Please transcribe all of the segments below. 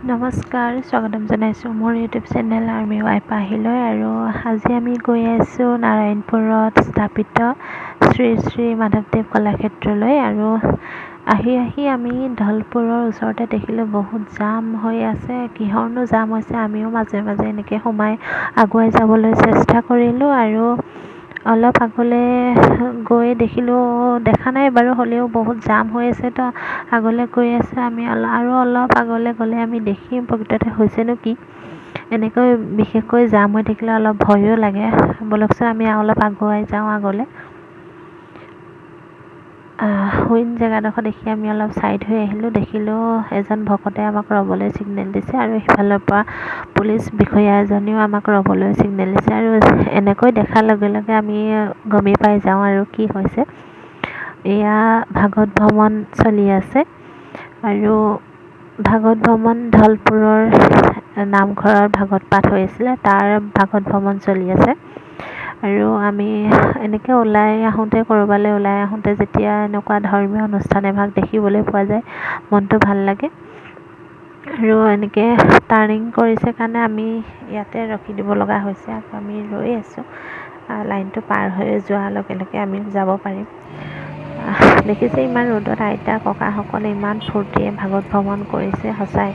নমস্কাৰ, স্বাগতম জনাইছোঁ মোৰ ইউটিউব চেনেল আৰ্মি ৱাইফ পাহিলৈ। আৰু আজি আমি গৈ আছোঁ নাৰায়ণপুৰত স্থাপিত শ্ৰী শ্ৰী মাধৱদেৱ কলাক্ষেত্ৰলৈ। আৰু আহি আহি আমি ধলপুৰৰ ওচৰতে দেখিলোঁ বহুত জাম হৈ আছে। কিহৰনো জাম হৈছে, আমিও মাজে মাজে এনেকৈ সোমাই আগুৱাই যাবলৈ চেষ্টা কৰিলোঁ। আৰু অলপ আগলৈ গৈ দেখিলোঁ, দেখা নাই বাৰু, হ'লেও বহুত জাম হৈ আছে। তো আগলৈ গৈ আছে আমি, আৰু অলপ আগলৈ গ'লে আমি দেখিম প্ৰকৃততে হৈছেনো কি। এনেকৈ বিশেষকৈ জাম হৈ থাকিলে অলপ ভয়ো লাগে। ব'লকচোন আমি অলপ আগুৱাই যাওঁ আগলৈ। শূন্য জেগাডোখৰ দেখি আমি অলপ ছাইড হৈ আহিলোঁ। দেখিলোঁ এজন ভকতে আমাক ৰ'বলৈ ছিগনেল দিছে আৰু সিফালৰ পৰা পুলিচ বিষয়া এজনেও আমাক ৰ'বলৈ ছিগনেল দিছে। আৰু এনেকৈ দেখাৰ লগে লগে আমি গমেই পাই যাওঁ আৰু কি হৈছে। এয়া ভাগৱত ভ্ৰমণ চলি আছে আৰু ভাগৱত ভ্ৰমণ ধলপুৰৰ নামঘৰৰ ভাগৱত পাঠ হৈ আছিলে, তাৰ ভাগৱত ভ্ৰমণ চলি আছে। আৰু আমি এনেকৈ ওলাই আহোঁতে, ক'ৰবালৈ ওলাই আহোঁতে যেতিয়া এনেকুৱা ধৰ্মীয় অনুষ্ঠান এভাগ দেখিবলৈ পোৱা যায়, মনটো ভাল লাগে। আৰু এনেকৈ টাৰ্ণিং কৰিছে কাৰণে আমি ইয়াতে ৰখি দিব লগা হৈছে। আকৌ আমি ৰৈ আছোঁ, লাইনটো পাৰ হৈ যোৱাৰ লগে লগে আমি যাব পাৰিম। দেখিছে ইমান ৰ'দত আইতা ককাসকলে ইমান ফূৰ্তিৰে ভাগৱত ভ্ৰমণ কৰিছে। সঁচাই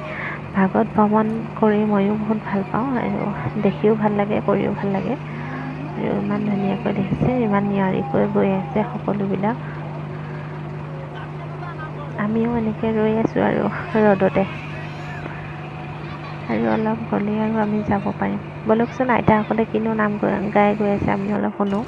ভাগৱত ভ্ৰমণ কৰি ময়ো বহুত ভাল পাওঁ আৰু দেখিও ভাল লাগে, কৰিও ভাল লাগে। আৰু ইমান ধুনীয়াকৈ দেখিছে, ইমান নিয়াৰিকৈ গৈ আছে সকলোবিলাক। আমিও এনেকৈ ৰৈ আছোঁ আৰু ৰ'দতে, আৰু অলপ গ'লেই আৰু আমি যাব পাৰিম। ব'লকচোন আইতাসকলে কিনো নাম গাই গৈ আছে আমি অলপ শুনো।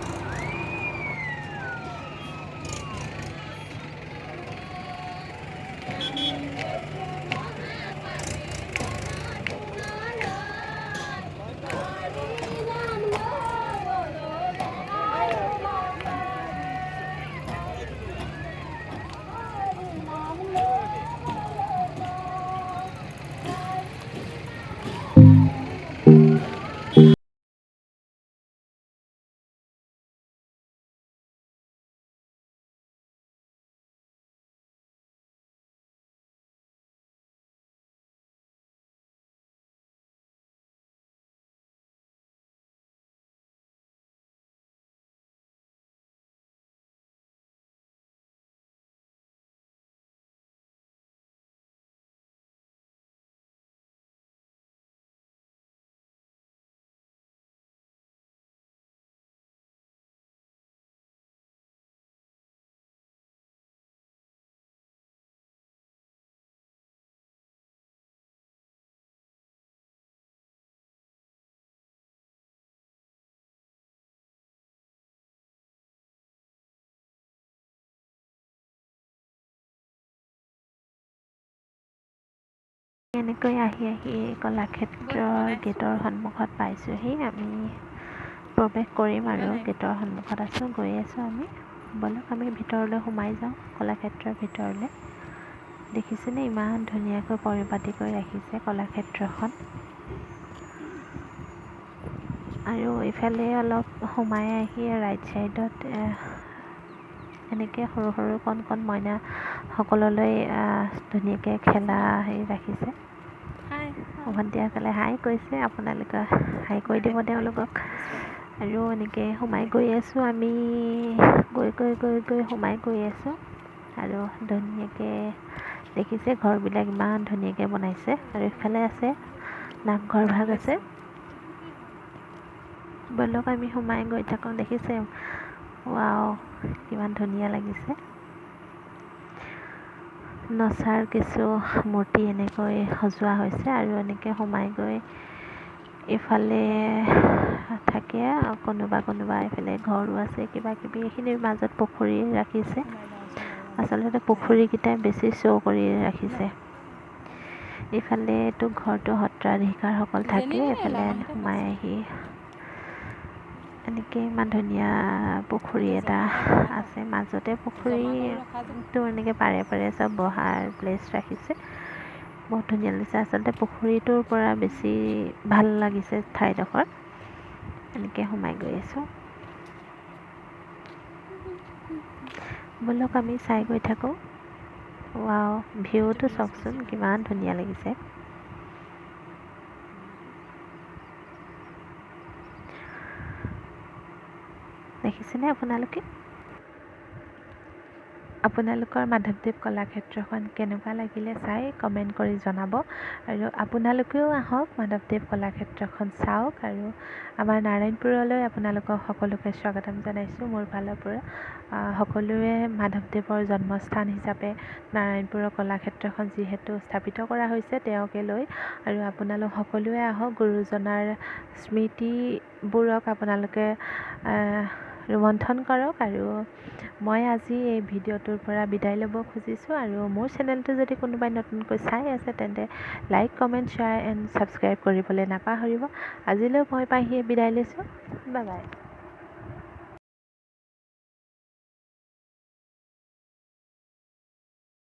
এনেকৈ আহি আহি কলাক্ষেত্ৰৰ গেটৰ সন্মুখত পাইছোঁহি। আমি প্ৰৱেশ কৰিম আৰু গেটৰ সন্মুখত আছোঁ, গৈ আছোঁ আমি। ব'লক আমি ভিতৰলৈ সোমাই যাওঁ, কলাক্ষেত্ৰৰ ভিতৰলৈ। দেখিছেনে ইমান ধুনীয়াকৈ পৰিপাটিকৈ ৰাখিছে কলাক্ষেত্ৰখন। আৰু ইফালে অলপ সোমাই আহি ৰাইট ছাইডত এনেকৈ সৰু সৰু কণ কণ মইনাসকললৈ ধুনীয়াকৈ খেলা হেৰি ৰাখিছে। ভণ্টিসকলে হাই কৈছে, আপোনালোকে হাই কৈ দিব তেওঁলোকক। আৰু এনেকৈ সোমাই গৈ আছোঁ আমি, গৈ গৈ গৈ গৈ সোমাই গৈ আছোঁ। আৰু ধুনীয়াকৈ দেখিছে ঘৰবিলাক ইমান ধুনীয়াকৈ বনাইছে। আৰু ইফালে আছে নামঘৰ ভাগ আছে। ব'লক আমি সোমাই গৈ থাকোঁ। দেখিছে ৱাও, কিমান ধুনীয়া লাগিছে। নচাৰ কিছু মূৰ্তি এনেকৈ সজোৱা হৈছে। আৰু এনেকৈ সোমাই গৈ ইফালে থাকে কোনোবা কোনোবা, এইফালে ঘৰো আছে কিবা কিবি। এইখিনিৰ মাজত পুখুৰী ৰাখিছে। আচলতে পুখুৰীকেইটাই বেছি শ্ব' কৰি ৰাখিছে। ইফালে এইটো ঘৰটো সত্ৰাধিকাৰসকল থাকে। এইফালে সোমাই আহি এনেকৈ ইমান ধুনীয়া পুখুৰী এটা আছে। মাজতে পুখুৰীটো এনেকৈ পাৰে পাৰে চব বহাৰ প্লেচ ৰাখিছে। বহুত ধুনীয়া লাগিছে। আচলতে পুখুৰীটোৰ পৰা বেছি ভাল লাগিছে ঠাইডোখৰ। এনেকৈ সোমাই গৈ আছোঁ। ব'লক আমি চাই গৈ থাকোঁ। ৱাও, ভিউটো চাওকচোন কিমান ধুনীয়া লাগিছে। দেখিছেনে আপোনালোকে? আপোনালোকৰ মাধৱদেৱ কলাক্ষেত্ৰখন কেনেকুৱা লাগিলে চাই কমেণ্ট কৰি জনাব আৰু আপোনালোকেও আহক, মাধৱদেৱ কলাক্ষেত্ৰখন চাওক আৰু আমাৰ নাৰায়ণপুৰলৈ আপোনালোকক সকলোকে স্বাগতম জনাইছোঁ মোৰ ফালৰ পৰা। সকলোৱে মাধৱদেৱৰ জন্মস্থান হিচাপে নাৰায়ণপুৰৰ কলাক্ষেত্ৰখন যিহেতু স্থাপিত কৰা হৈছে তেওঁকে লৈ, আৰু আপোনালোক সকলোৱে আহক, গুৰুজনাৰ স্মৃতিবোৰক আপোনালোকে ৰোমন্থন কৰক। আৰু মই আজি এই ভিডিঅ'টোৰ পৰা বিদায় ল'ব খুজিছোঁ আৰু মোৰ চেনেলটো যদি কোনোবাই নতুনকৈ চাই আছে তেন্তে like, comment, share and subscribe কৰিবলৈ নাপাহৰিব। আজিলৈ মই পাহিয়ে বিদায় লৈছোঁ। Bye bye.